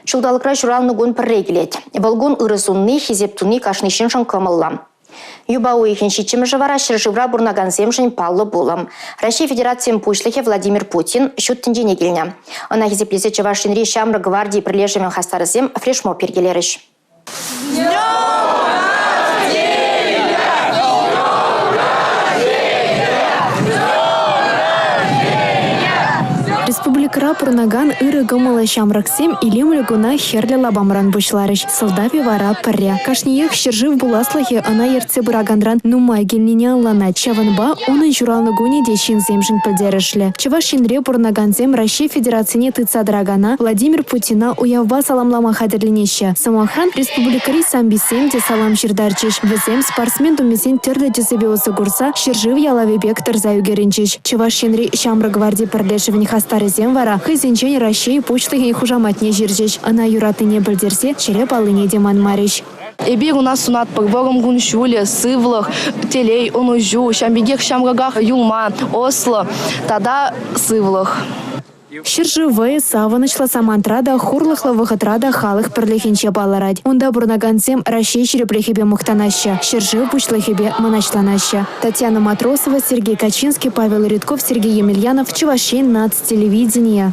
Ҫулталӑкра ҫуралнӑ кун пӗрре килет. Вӑл кун ырӑ сунни, хисеп туни кашни ҫыншӑн кӑмӑллӑ. Юпа уйӑхӗн ҫиччӗмӗшӗ вара ҫӗршывра пурӑнакансемшӗн паллӑ пулӑм. Раҫҫей Федерацийӗн Пуҫлӑхӗ Владимир Путин ҫут тӗнчене килнӗ. Ӑна хисеплесе Чӑваш Енри Ҫамрӑк гварди пӗрлешӗвӗн хастарӗсем флешмоб йӗркелерӗҫ. Республикӑра пурӑнакан ырӑ кӑмӑллӑ ҫамрӑксем илемлӗ куна Хӗрлӗ лапамран пуҫларӗҫ. Сӑлтавӗ вара пӗрре. Кашниех ҫӗршыв пуласлӑхӗ ӑна ертсе пыраканран нумай килнине ӑнланать. Ҫавӑнпа унӑн ҫуралнӑ кунӗ те ҫынсемшӗн пӗлтерӗшлӗ. Чӑваш Енре пурӑнакансем Раҫҫей Федерацине тытса тӑракана Владимир Путина уявпа саламлама хатӗрленеҫҫӗ. Сӑмахран, республикӑри самбистсем те салам ҫыртарчӗҫ. Вӗсем спортсмен тумӗсен тӗрлӗ тӗсӗпе усӑ курса ҫӗршыв ялавӗ пек тӑрса ӳкерӗнчӗҫ. Чӑваш Енри Ҫамрӑк гварди пӗрлешӗвӗн хастарӗсем вара хӑйсенчен Раҫҫей Пуҫлӑхӗн хушаматне ҫырчӗҫ. Ӑна юратнине пӗлтерсе чӗре паллине те манмарӗҫ. Эпир ӑна сунатпӑр вӑрӑм кун-ҫулӗ, сывлӑх, телей, ӑнӑҫу, ҫавӑн пекех ҫамрӑках юлма, ӑслӑ тата сывлӑх. Ҫӗршыв вӑйӗ савӑнӑҫлӑ самантра та, хурлӑхлӑ вӑхӑтра та халӑх пӗрлӗхӗнче палӑрать. Унта пурӑнакансем Раҫҫей ҫирӗплӗхӗпе мухтанаҫҫӗ, ҫӗршыв пуҫлӑхӗпе мӑнаҫланаҫҫӗ. Татьяна Матросова, Сергей Качинский, Павел Рядков, Сергей Емельянов, Чӑваш Ен наци телевиденийӗ.